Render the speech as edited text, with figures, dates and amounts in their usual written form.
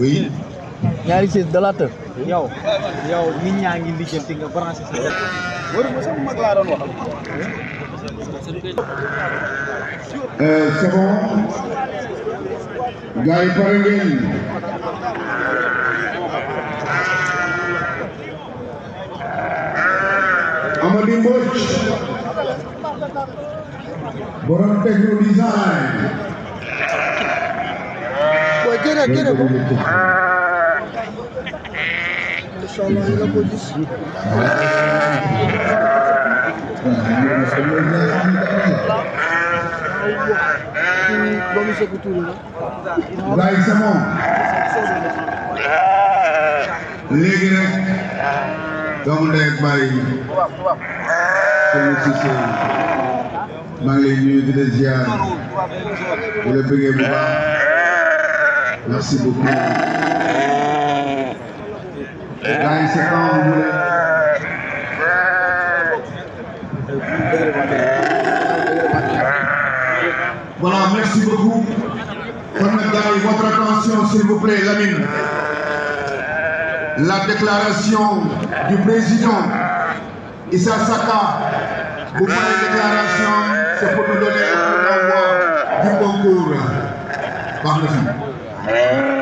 Oui. ñaari chaise de la tëb. yow nit ñaa ngi lijjanti nga branché sa bopp. waruma sama mag laa doon waxal. C'est bon. Gars yi pare ngeen. Amady Mbodj. borom Techno Design. Boy, get it, Inshallah, il a pas dit. Gars yi c'est bon. léegi nag doomu ndey ak baay maa ngi lay nuyu di la ziar di la bëggee bu baax merci beaucoup. gars yi c'est quand vous voulez. Voilà, merci beaucoup. Kon nag gars yi votre attention s'il vous plaît, Lamine. La déclaration du président Issa Saka. Vous faites la déclaration, c'est pour nous donner un coup d'envoi du concours. Par le